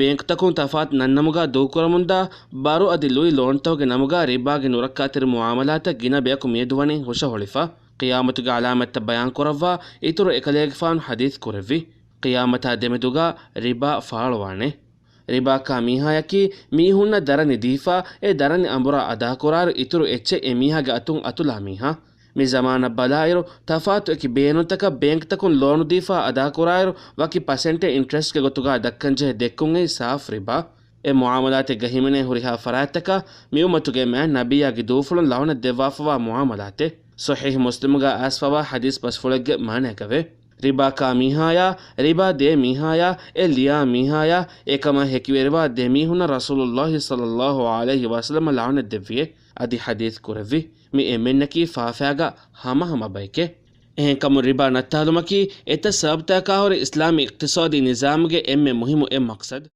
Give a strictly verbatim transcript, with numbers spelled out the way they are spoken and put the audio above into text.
ބޭންކްތަކުން ތަފާތު ނަންނަމުގަ ދޫކުރަމުންދާ ބަރު އަދި ލުއި ލޯންތަކުގެ ނަމުގަ ރިބާގެ ނުރައްކާތެރި މުއާމަލާތަށް ގިނަ ބަޔަކު މިއަދު ވަނީ ހުށަހޮޅިފަ. ޤިޔާމަތުގެ ޢަލާމަތްތައް ބަޔާންކުރައްވާ އިތުރު އެކަލޭގެފާނު ޙަދީޘް ކުރެއްވި. ޤިޔާމަތާ ދެމެދުގަ ރިބާ ފާޅުވާނެ. ރިބާކާ މީހާޔަކީ މީހުންނަށް ދަރަނި ދީފާ، އެ ދަރަނި އަނބުރާ އަދާކުރާއިރު އިތުރު އެއްޗެއް އެ މީހާގެ އަތުން އަތުލާ މީހާ. މި ޒަމާނަށް ބަލާއިރު، ތަފާތު އެކި ބޭނުންތަކަށް ބޭންކްތަކުން ލޯނު ދީފާ އަދާކުރާއިރު، ވަކި ޕަސެންޓެއް އިންޓްރެސްޓްގެ ގޮތުގަ ދައްކަންޖެހޭ ދެއްކުން އެއީ ސާފު ރިބާ. އެ މުއާމަލާތެއްގަ ހިމެނޭ ހުރިހާ ފަރާތްތަކަށް މިއުއްމަތުގެ މާތް ނަބިއްޔާގެ ދޫފުޅުން ލަޢުނަތް ދެއްވާފަވާ މުއާމަލާތެއް. ޞަޙީޙު މުސްލިމުގަ އައިސްފަވާ ޙަދީޘް ބަސްފުޅެއްގެ މާނައަކަށްވޭ. ރިބާކާ މީހާޔާ، ރިބާ ދޭ މީހާޔާ، އެ ލިޔާ މީހާޔާ، އެކަމަށް ހެކިވެރިވާ ދެމީހުންނަށް ރަސޫލުﷲ ޞައްލަﷲ ޢަލައިހި ވަސައްލަމަ ލަޢުނަތް ދެއްވިއޭ. އަދި ޙަދީޘް ކުރެއްވި، މި އެންމެންނަކީ ފާފައިގަ ހަމަހަމަ ބައެކޭ. އެހެންކަމުން ރިބާ ނައްތާލުމަކީ އެތައް ސަބަބުތަކާހުރެ އިސްލާމީ އިޤްތިޞާދީ ނިޒާމުގެ އެންމެ މުހިއްމު އެއް މަޤްޞަދު.